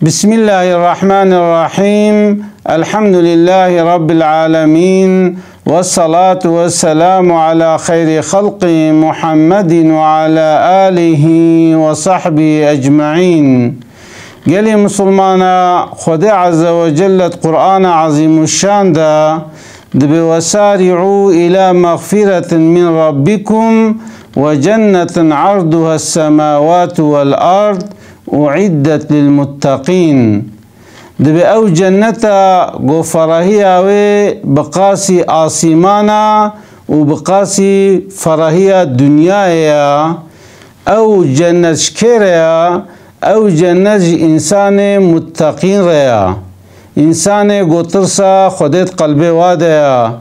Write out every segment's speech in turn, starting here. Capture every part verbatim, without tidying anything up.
بسم الله الرحمن الرحيم. الحمد لله رب العالمين. والصلاة والسلام على خير خلقه محمد وعلى آله وصحبه أجمعين. Gelê Musulmana, Xwedê Azze ve Celle di Qur'ana Azîmuşşan de dibe: "Wesari'u ila mexfiretin min rabbikum ve cennetin arduha semawatu vel ard uiddet lil muttaqîn." Dibe ew cenneta ku ferahiya wê bi qasî asîmana û bi qasî ferahiya dinyayê ya, ew cennet ji kê re ya? Ew cennet ji însanê muttaqîn re ya. Însanê ku tirsa Xwedê di qelbê wa de ya.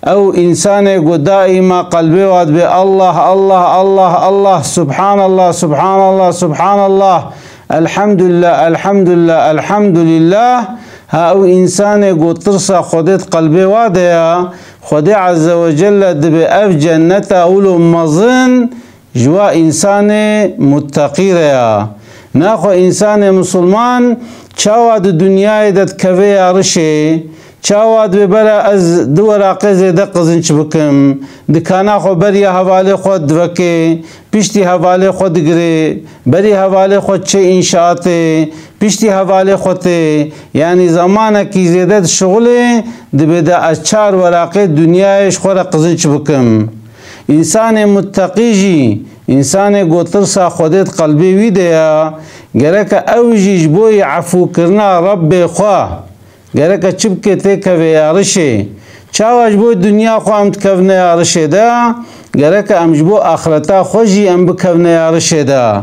Ew însanê ku daîma qelbê wa dibe Allah, Allah, Allah, Allah, Subhanallah, Subhanallah, Subhanallah, Elhamdulillah, Elhamdulillah, Elhamdulillah. Ha ew însanê ku tirsa Xwedê di qelbê wa de ya, Xwedê Azze ve Celle dibe ev cenneta wilo mezin ji wa însanê muttaqî re ya. Naxwe însanê misilman çawa di dinyayê de dikeve yarişê? Çawa dibe bera ez du weraqê zêde qizinç bikim? Dikana xwe beriya hevalê xwe diveke, piştî hevalê xwe digire, berî hevalê xwe diçe înşaatê, piştî hevalê xwe tê. Yanî zamanekî zêde dişixulê, dibe de ez çar weraqê dinyayê ji xwe re qizinç bikim. Însanê muttaqî jî, însanê ku tirsa Xwedê di qelbê wî de ya, gereke ew jî ji bo yî efûkirina Rebbê xwe, gereke çi bike, têkeve yarişê. Çawa ji bo dinya xwe em dikevine yarişê de, gereke em ji bo axireta xwe jî em bikevine yarişê de.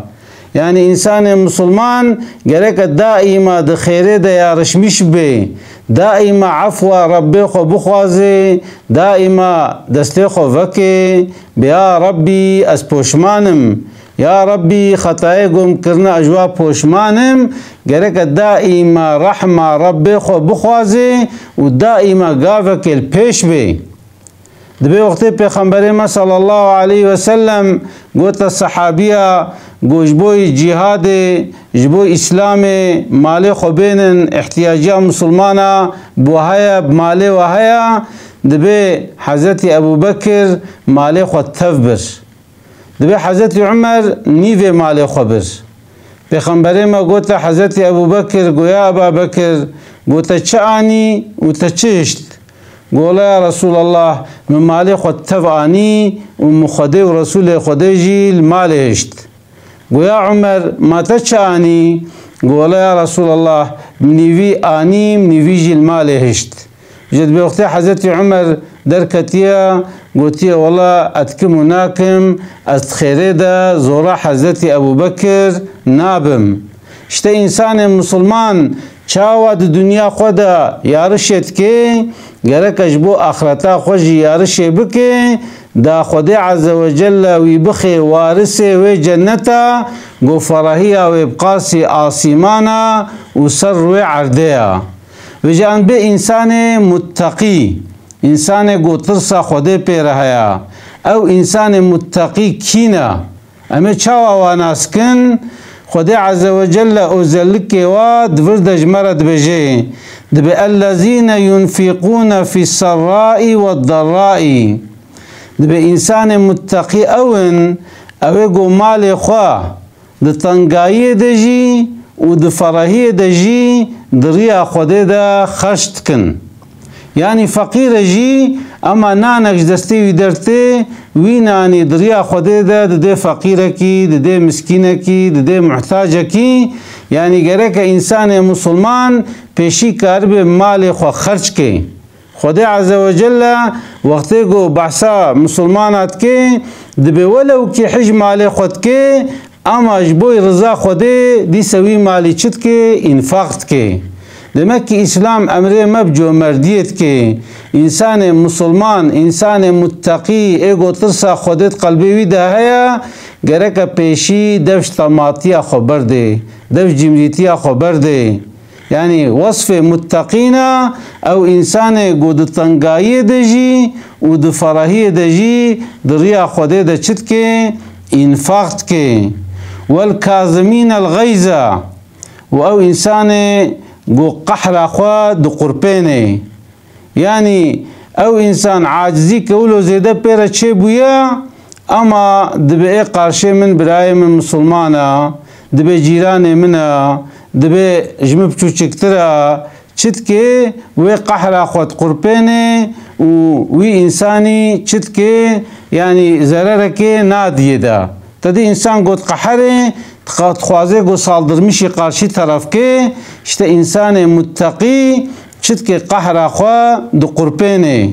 Yanî însanê misilman gereke daîma di xêrê de yarişmîş be, daîma efwa Rebbê xwe bixwaze, daîma destê xwe veke, bê ya Rebbî ez poşman im, ya Rebbî xetayê ku min kirine ez ji wa poşman im, gereke daîma rehma Rebbê xwe bixwaze û daîma gavekê li pêş be. Dibe wextê Pêxemberê me sallallahu aleyhi ve sellem gote sehabiya ku ji bo cîhadê, ji bo Îslamê malê xwe bênin, îhtiyaciya misilmana bi we heye, bi malê we heye, dibe Hezretî Ebû Bekir malê xwe tev bir. Dibe Hezretî Umer nîvê malê xwe bir. Pêxemberê me gote Hezretî Ebû Bekir, go ya Eba Bekir, go te çi anî û te çi hişt? Go wela ya Resûlallah, min malê xwe tev anî û min Xwedê û Resûlê Xwedê jî li malê hişt. Go ya Umer, ma te çi anî? Go wela ya Resûlallah, min nîvî anî, min nîvî jî li malê hişt. Ji dibe wextê Hezretî Umer derketiye, gotiye, wela ez dikim û nakim, ez di xêrê de zora Hezretî Ebû Bekir nabim. Îşte însanê misilman çawa di dinya xwe de yarişê dike, gereke ji bo axireta xwe jî yarişê bike, da Xwedê Azze ve Celle wî bixe warisê wê cenneta, ku ferahiya wê bi qasî asîmana û ser wê erdê ya. Vêca em bê însanê muttaqî, însanê ku tirsa Xwedê pê re heye. Ew însanê muttaqî kî ne? Em ê çawa wa nas kin? Xwedê Azze ve Celle ozellikê wa di vir de ji me re dibêje. Dibe, "Ellezîne yunfîqûne fî serraî ve derraî." Dibe, însanê muttaqî ew in, ew ê ku malê xwe di tengayiyê de jî û di ferahiyê de jî di riya Xwedê de xerc dikin. Yanî feqîr e jî, ema nanek ji destê wî dertê, wî nanî di riya Xwedê de didê feqîrekî, didê miskînekî, didê muhtacekî. Yanî gereke însanê misilman pêşî karibe malê xwe xerc ke. Xwedê Azze ve Celle wextê ku behsa misilmana dike, dibe welew kî hij malê xwe dike, ama ji bo riza Xwedê dîse wî malî çi dike? Înfaq dike. Demek ki Îslam emrê me bi comerdiyê dike. Însanê misilman, însanê muttaqî, ê ku tirsa Xwedê di qelbê wî de heye, gereke pêşî dev ji tematiya xwe berdê, dev cimrîtiya xwe berdê. Yanî wesfê muttaqîna ew însanê ku di tengayiyê de jî û di ferahiyê de jî di riya Xwedê de çi dike? Înfaq dike. Wel kazimînel geyza. Û ew însanê ku qehra xwe diqurpênê. Yanî ew însan acizî ke wilo zêde pê re çêbûye, ema dibe ê qarşê min birayê min misilman e, dibe cîranê min e, dibe ji min biçûçiktir e, çi dike wê qehra xwe diqurpênê û wî însanî çi dike, yanî zererekê nadiyê de. Te dî însan got qeherê, dixa-, dixwaze ku saldırmışî karşı taraf ke, işte însanê mutteqî çi dike qehra xwe diqurpênê.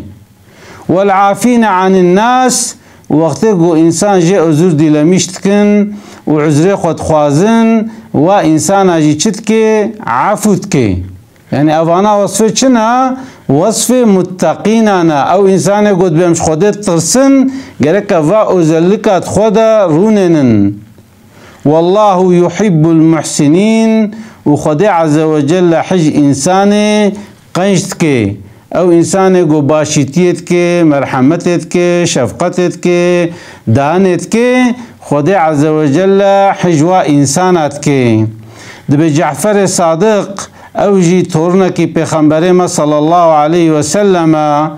Wel afîne anin nas, wextê ku însan jê uzur dilemiş dikin û uzrê xwe dixwazin, wa însana jî çi dike, efû dike. Yanî evana wesfê çi ne? Wesfê mutteqîna ne. Ew însanê ku dibêm ji Xwedê ditirsin, gereke va ozellika di xwe de rûnênin. Wallahu yuhibbul muhsinin, û Xwedê Azze ve Celle hij însanê qenc dike. Ew însanê ku başîtiyê dike, merhemetê dike, şefqetê dike, danê dike, Xwedê Azze ve Celle hij wa însana dike. Dibe Caferê Sadiq, ew jî torunekî Pêxemberê me sallallahu aleyhi ve sellem e,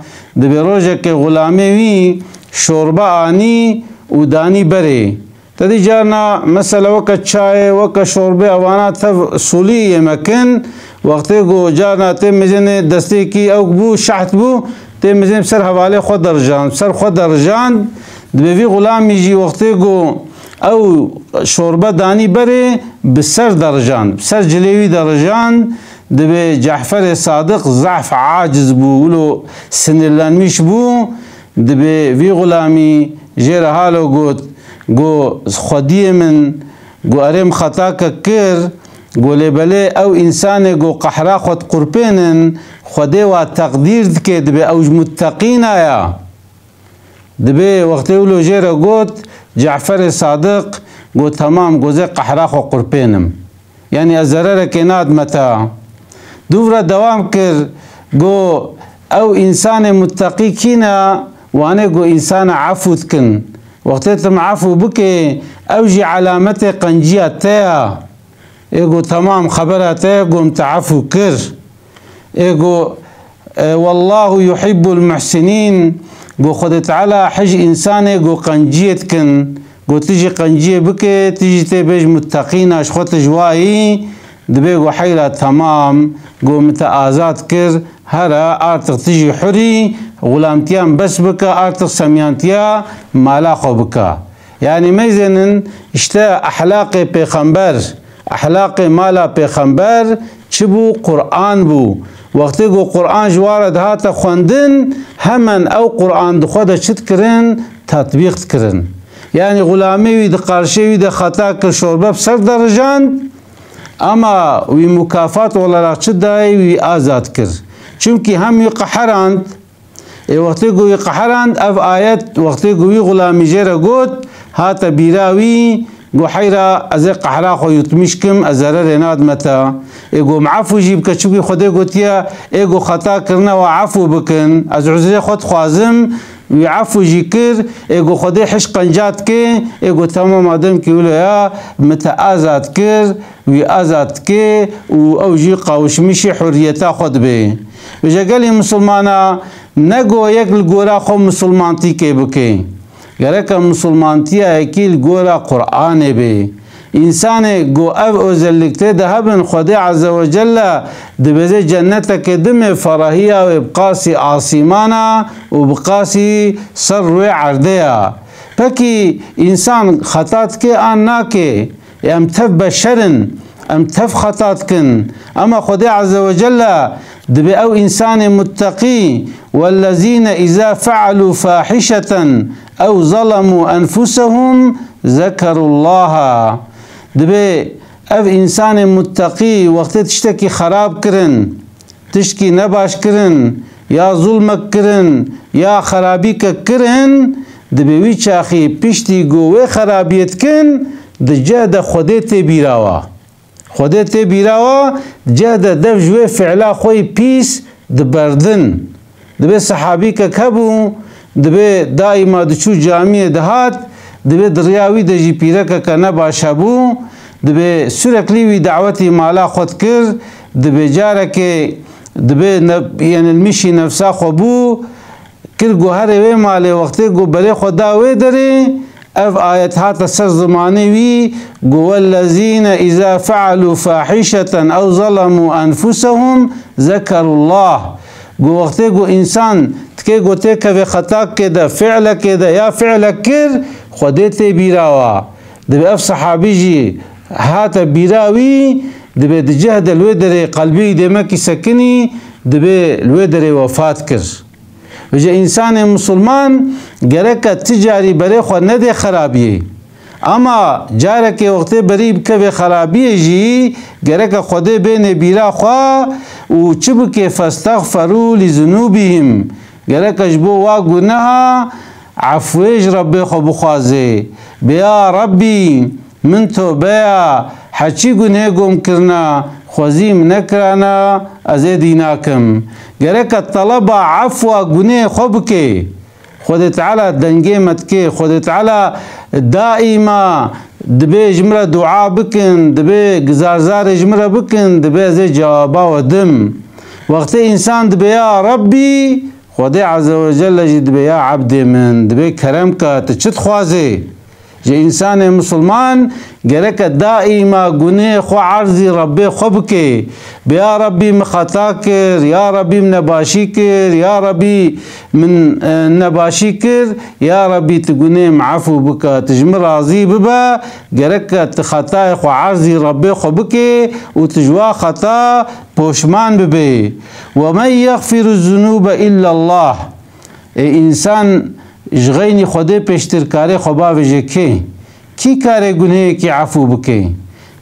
dibe rojekê xulamê wî şorbe anî û danî berê. Te dî carna mesela weke çayê, weke şorbê evana tev sulî yê me kin, wextê ku carna tê mizênê destêkî ewk bû, şeht bû, tê mizên ser hevalê xwe derijand, ser xwe derijand, dibe vî xulamî jî wextê ku ew şorbe danî berê, bi ser derijand, bi ser cilê wî derijand, dibe Caferê Sadiq zehf aciz bû, wilo sinirlenmiş bû, dibe vî xulamî jê re halo got, got, Xwediyê min, got, erê min xetakek kir, got, lê belê ew însanê got qehra xwe diqurpênin, Xwedê wa teqdîr dike, dibe ew ji mutteqîna ya. Dibe wextê wilo jê re got, Caferê Sadiq, got, temam, got, zê qehra xwe qurpênim. Yanî ez zererekê nadime te. Dûv re dewam kir, got, ew însanê mutteqî kî ne? Wanê got, însana efû dikin. Wextê tim efû bikê, ew jî elametê qenciya te ye. Ê got, temam, xebera te ye, got, min te efû kir. Ê got, e, Wallahu yuhibbul muhsinin, got, Xwedê Teala hij însanê got qenciyê dikin. Got, tu jî qenciyê bike, tu jî tê bêj mutteqîna, ji xwe tu ji wa yî, dibe got, heyra temam, got, min te azad kir, here artık tu jî hur î, xulamtiyan bes bike, artık semiyantiya mala xwe bike. Yanî meyzênin, işte ehlaqê pêxember, ehlaqê mala pêxember çi bû? Quran bû. Wextê ku Quran ji wa re dihate xwendin, hemen ew Quran di xwe de çi dikirin? Tetbîq dikirin. Yanî xulamê wî di qarşê wî de xeta kir, şorbe bi ser de rijand, ama wî mukafat olarak çi dayê? Wî azad kir. Çimkî hem wî qeherand, Ê wextê ku wî qeherand, ev ayet wextê ku wî xulamî jê re got, hate bîra wî, got, heyra ez ê qehra xwe yutmiş kim, ez zererê nadime te. Ê got, min efû jî bike, çimkî Xwedê gotiye, ê got, xeta kirine, wa efû bikin, ez uzrê xwe dixwazim, wî efû jî kir. Ê got, Xwedê hiş qenca dike, ê got, temam, madem ki wilo ya, min te azad kir, wî azad dike û ew jî qawişmişî hurriyeta xwe dibe. Vêje gelî misilmana, ne go yek li gora xwe misilmantîkê bike. Gereke misilmantiya yekî li gora Qur'anê be. Însanê go ev özellik tê de hebin, Xwedê Azze ve Celle dibêje cenneteke din e, ferahiya wê bi qasî asîmana û bi qasî ser rûyê erdê ya. Pekî însan xeta dike an nake? Em tev beşer in, em tev xeta dikin. Ema Xwedê Azze ve Celle dibê ew însanê mutteqî, "Wellezîne îzâ fealû fahişeten ew zalemû enfusehum zekerullaha." Dibê ev însanê mutteqî wextê tiştekî xerab kirin, tişkî nebaş kirin, ya zulmek kirin, ya xerabîkek kirin, dibê wî çaxî piştî ku wê xerabiyê dikin, di cih de Xwedê tê bîra wa. Xwedê tê bîra wa, di cih de dev ji wê fiila xwe yî pîs diberdin. Dibê sehabîkek hebû, dibê daîma diçû camiyê dihat, dibê di riya wî de jî pîrekeke nebaş hebû, Dibê süreklî wî dawetî mala xwe dikir, dibê carekê dibê ne-, yenilmişî nefsa xwe bû, kir ku herê wê malê wextê ku berê xwe da wê derê, ev ayet hate ser zimanê wî, ku wellezîne îza fealû fahîşeten ew zelemû enfusehum zekerullah. Ku wextê ku însan tikê ku têkeve xetakê de, fiilekê de ya fiilek kir, Xwedê tê bîra wa. Dibê ev sehabî jî hate bîra wî, dibê di cih de li wê derê qelbê wî dêmekî sekinî, dibê li wê derê wefat kir. Vêce însanê misilman gereke ti carî berê xwe nedê xerabiyê. Ama carekê wextê berî bikevê xerabiyê jî gereke Xwedê bênê bîra xwe û çi bike? Festexferû li zunûbihim. Gereke ji bo wa guneha efwê ji Rebbê xwe bixwazê. Bê ya Rebbî, min tobeya heçî gunhê gom kirina, xwezî min nekirana, ez ê dî nakim. Gereke teleba efwa gunê xwe bike. Xwedê Teala dengê me dike. Xwedê Teala daîma dibê ji min re dua bikin, dibê gizarzarê ji min re bikin, dibê ez ê cewaba we dim. Wextê însan dibê ya Rebbî, Xwedê Azze ve Celle jî dibê ya ebdê min, dibê kerem ke, tu çi dixwazê? Ji însanê misilman gereke daîma gunê xwe erzî Rebbê xwe bike. Bê ya Rebbî min xeta kir, ya Rebbî min nebaşî kir, ya Rebbî min, e, nebaşî kir, ya Rebbî tu gunê min efû bike, tu ji min razî bibe, gereke tu xetayê xwe erzî Rebbê xwe bike û tu ji wa xeta poşman bibê. Ve men yexfiru zunûbe illallah. Ê însan ji xeynî Xwedê pêştir karê xwe bavêje kê? Kî karê gunheyekî efû bike?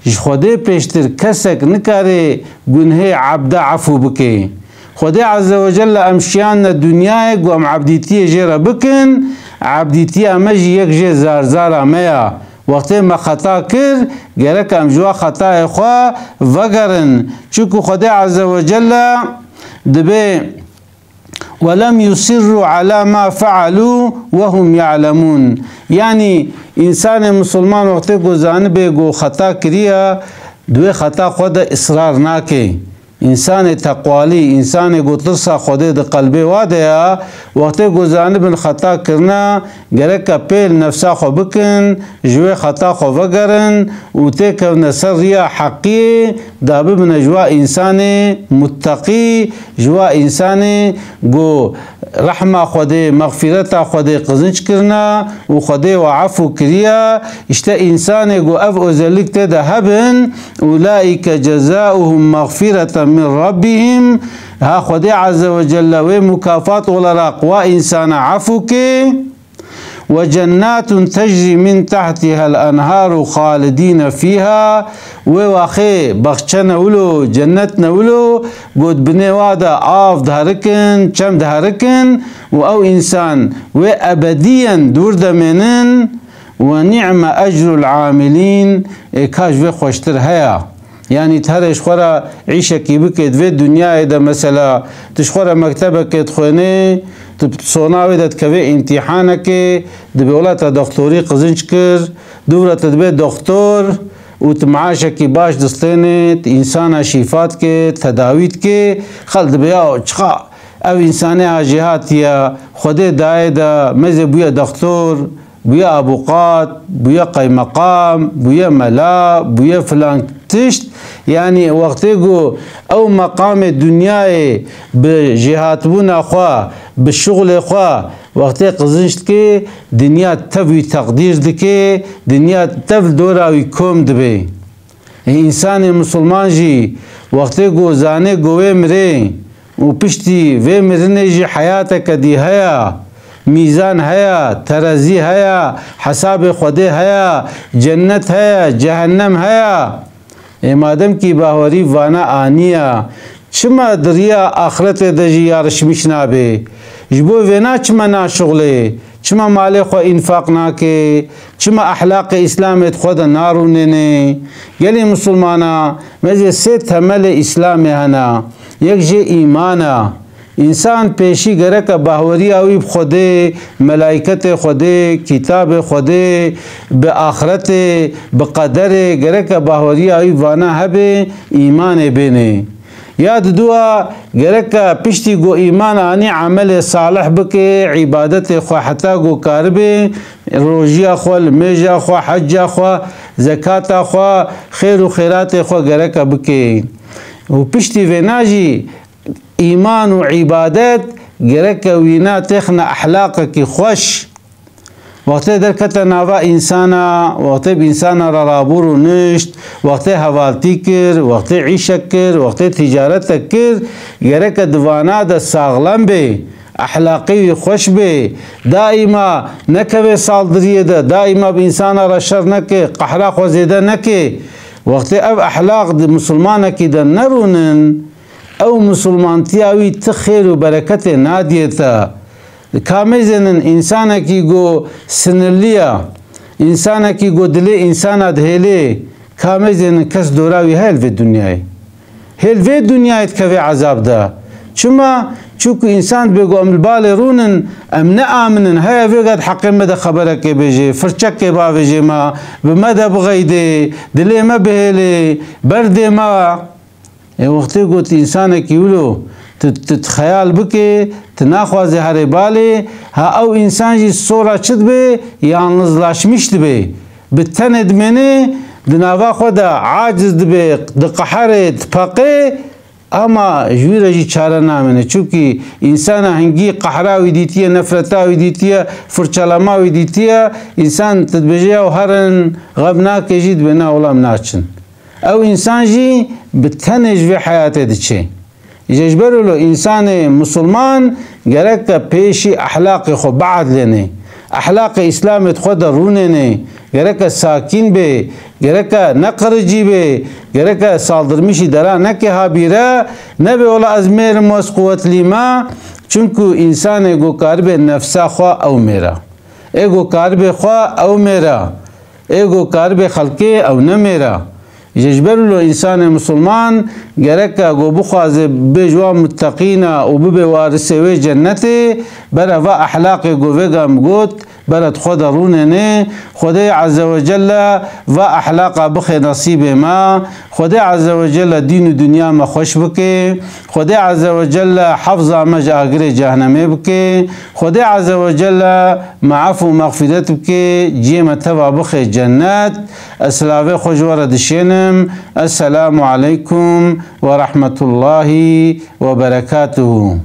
Ji Xwedê pêştir kesek nikare gunhê ebda efû bike. Xwedê Azze ve Celle em şiyandine dinyayê ku em ebdîtiyê jê re bikin, ebdîtiya me jî yek jê zarzara me ya. Wextê me xeta kir, gerek em ji wa xetayê xwe vegerin. Çunku Xwedê Azze ve Celle dibê "Ve lem yusirru ala ma fealu ve hum ya'lemun." Yanî, însanê misilman wextê ku zanibê ku xeta kiriye, di wê xeta xwe de israr nake. Însanê teqwalî, însanê ku tirsa Xwedê di qelbê wa de ya, wextê ku zanibin xeta kirine, gereke pêl nefsa xwe bikin, ji wê xeta xwe vegerin û têkevine ser riya heqiyê, da bibine ji wa însanê muttaqî, ji wa însanê ku rehma Xwedê, mexfîreta Xwedê qizinc kirine û Xwedê we efû kiriye. Îşte însanê ku ev özellik tê de hebin, ulaîke cezauhum mexfîreten min rabbihim, ha Xwedê Azze ve Celle wê mukafat olarak wa însana efû kê. "Ve cennatun tecri min tahtiha'l enharu halidine fiha." Wê waxê baxçe ne wilo, cennet ne wilo, got binê wa de av diherikin, çem diherikin û ew însan wê ebediyen dûr demênin. "Ve ni'me ecrul amilin." Ê ka ji vê xweştir heya? Yanî tu herê ji xwe re îşekî bikê, di vê dinyayê de mesela tu ji xwe re mektebekê dixwênê, tu sona wê de dikevê îmtîhanekê, dibê wela te doktorî qizinc kir, dûv re tu dibê doktor û tu meaşekî baş distênê, tu însana şîfa dikê, tedawî dikê, xelk dibê ya çiqa ev însanê ha jêhatî ye, Xwedê dayê de, mezê bûye doktor, bûye abuqat, bûye qeymeqam, bûye mela, bûye filan tişt. Yanî wextê ku ew meqamê dinyayê bi jêhatbûna xwe, bi şixulê xwe, wextê qizinc dike, dinya tev wî teqdîr dike, dinya tev li dora wî kom dibe. Ê însanê misilman jî wextê ku zanê ku wê mirê û piştî vê mirinê jî heyateke dî heya, mîzan heya, terezî heya, hesabê Xwedê heya, cennet heya, cehennem heya. Ê madem kî bawerî vana aniya, çima di riya axretê de jî yarişmîş nabê? Ji bo vêna çima naşixulê? Çima malê xwe înfaq nake? Çima ehlaqê Îslamê di xwe de narûnêne? Gelê misilmana, mezê sê temelê Îslamê hene. Yek jê îman e. Însan pêşî gereke bahweriya wî bi Xwedê, melayketê Xwedê, kitabê Xwedê, bi axretê, bi qederê, gereke bahweriya wî vana hebe, îmanê bêne. Ya diduwa gereke piştî ku îman anî emelê salih bike, îbadetê xwe heta ku karibe, rojiya xwe, limêja xwe, hecca xwe, zekata xwe, xêr û xêratê xwe gereke bike. Û piştî vêna jî îman û îbadet gereke wîna têxine ehlaqekî xweş. Wextê derkete nava însana, wextê bi însana re rabû rûnişt, wextê hevaltî kir, wextê îşek kir, wextê tîcaretek kir, gereke di vana de saxlem bê, ehlaqî wî xweş bê, daîma nekeve saldiriyê de, daîma bi însana re şer neke, qehra xwe zêde neke. Wextê ev ehlaq di misilmanekî de nerûnin, ew misilmantiya wî ti xêr û bereketê nadiyê te. Ka mêzênin însanekî ku sinirlî ya, însanekî ku dilê însana dihêlê, ka mêzênin kes dora wî heye li vê dinyayê. Hê li vê dinyayê dikeve ezab de. Çima? Çunku însan dibê ku em li balê rûnin, em ne amin in. Heya vêga di heqê me de xeberekê bêjê, firçekê bavêjê me, bi me de bixeydê, dilê me bihêlê, berdê me. Ê wextê ku tu însanekî wilo, tu, tu, tu xeyal bikê, tu naxwazê herê balê, ha ew însan jî sora çi dibe? Yalnızlaşmış dibe. Bi tenê dimêne, di nava xwe de aciz dibe, diqeherê, dipeqê, ama ji wî re jî çare namêne. Çunkî însana hingî qehra wî dîtiye, nefreta wî dîtiye, firçelama wî dîtiye, însan tu dibêje, "Ew herin, xem nake," jî dibê, "Na, wela em naçin." Ew însan jî bi tenê ji vê heyatê diçe. Îje ji ber wilo însanê misilman gereke pêşî ehlaqê xwe biedlêne. Ehlaqê Îslamê di xwe de rûnêne. Gereke sakîn bê, gereke ne qiricî bê, gereke saldirmişî dera neke ha bîre, nebe wela ez mêr im, ez quwetlî me. Çunku însanê ku karibe nefsa xwe ew mêra. Ê ku karibe xwe ew mêra. Ê ku karibe xelkê ew ne mêra. Ji, ji ber wilo însanê misilman gereke ku bixwaze bibe ji wan mutteqîna û bibe warisê wê cennetê, bera va ehlaqê ku vêga em got, bera di xwe de rûnêne, Xwedê Azze ve Celle va ehlaqa bixe nesîbê me. Xwedê Azze ve Celle dîn û dinya me xweş bike. Xwedê Azze ve Celle hefza me ji agirê cehnemê bike. Xwedê Azze ve Celle me ef û mexfîret bike, cihê me teva bixe cennet. Ez silavê xwe ji we re dişênim. Esselamu aleykum ve rahmetullahi ve berekatuhu.